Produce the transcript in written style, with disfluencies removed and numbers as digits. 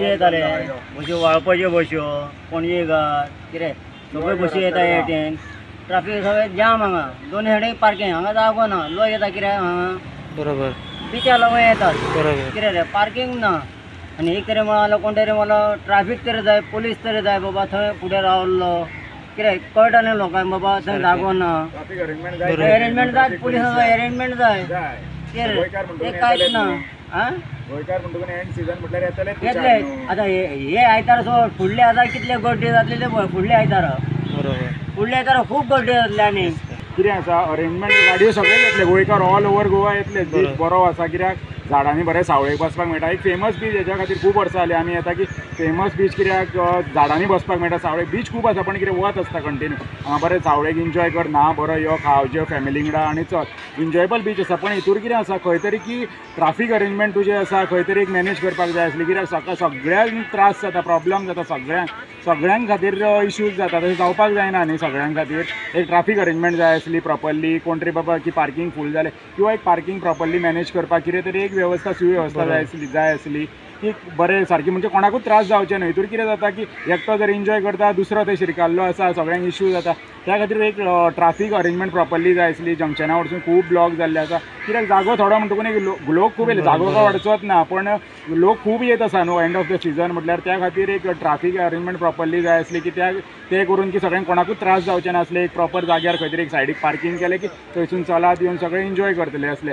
येताले, बश्यो वाळपाच्यो बश्यो, पणजेकार कितें सगळ्यो बशी येता हे वटेन. ट्राफीक सगळें जाम हांगा, दोन सायडीन पार्कींग, हांगा जागो ना. लोक येता कित्याक हांगा बिचार लागून येतात. कितें रे, पार्कींग ना. आनी एक तरी म्हणलो कोण तरी म्हणलो ट्राफीक तरी जाय, पोलीस तरी जाय बाबा थंय फुडें रावल्लो, कितें कळटा न्ही लोकांक बाबा थंय जागो ना. ट्राफीक अरेंजमेंट जाय. अरेंजमेंट जाय, पुलिसाचो अरेंजमेंट जाय. जाय. कितें गोंयकार म्हणटकूच तें कांयच येतलेच ना. न्हू. आं, गोंयकार म्हणटकूच एंड सिजन म्हटल्यार येतलेच येतले. बिचार न्हू. आतां हे हे आयतार सोड, फुडले आतां कितले गर्दी जातली ते पळय. फुडले आयतार, फुडले आयतार खूब गर्दी जातली. आनी कितें आसा, अरेंजमेंट, गाडयो सगळे येतले, गोंयकार ऑल ओवर गोवा येतले. बीच बरो आसा कित्याक झाडांनी बरें सावळेक बसपाक मेळटा. एक फेमस बीच हेज्या खातीर खूब वर्सां जालीं आमी येता की फेमस बीच कित्याक झाडांनी बसपाक मेळटा सावळेक. बीच खूब आसा, पण कितें वत आसता कंटिन्यू. हांगा बरें सावळेक एन्जॉय कर ना, बरो यो, खाव जेव फॅमिली वांगडा आनी चल. एन्जॉयबल बीच आसा. पण हितूर कितें आसा, खंय तरी की ट्राफीक अरेंजमेंट तुजें आसा खंय तरी एक मॅनेज करपाक जाय आसली, कित्याक सकाळ सगळ्यांक त्रास जाता, प्रॉब्लम जाता, सगळ्यांक सगळ्यां खातीर इश्यूज जाता. तशें जावपाक जायना न्ही. सगळ्यां खातीर एक ट्राफीक अरेंजमेंट जाय आसली प्रॉपरली. कोण तरी बाबा की पार्कींग फूल जालें किंवा एक पार्कींग प्रॉपरली मॅनेज करपाक कितें तरी एक वेवस्था, सुवेवस्था जाय आसली की बरें सारकी, म्हणजे कोणाकूच त्रास जावचे न्हय. हितूर कितें जाता की एकटो जर एन्जॉय करता, दुसरो थंय शिरकाल्लो आसा, सगळ्यांक इश्यू जाता. त्या खातीर एक ट्राफीक अरेंजमेंट प्रॉपरली जाय आसली. जंक्शना वटसून खूब ब्लॉक जाल्ले आसा, कित्याक जागो थोडो म्हणटकूच एक लोक खूब येयले, जागो काय वाडचोच ना, पण लोक खूब येत आसा न्हू एंड ऑफ the season म्हटल्यार. त्या खातीर एक ट्राफीक अरेंजमेंट प्रॉपरली जाय आसली की त्या ते करून की सगळ्यांक कोणाकूच त्रास जावचे नासले. एक प्रॉपर जाग्यार खंय तरी एक सायडीक पार्कींग केलें की थंयसून चलात येवन सगळे एन्जॉय करतले आसले.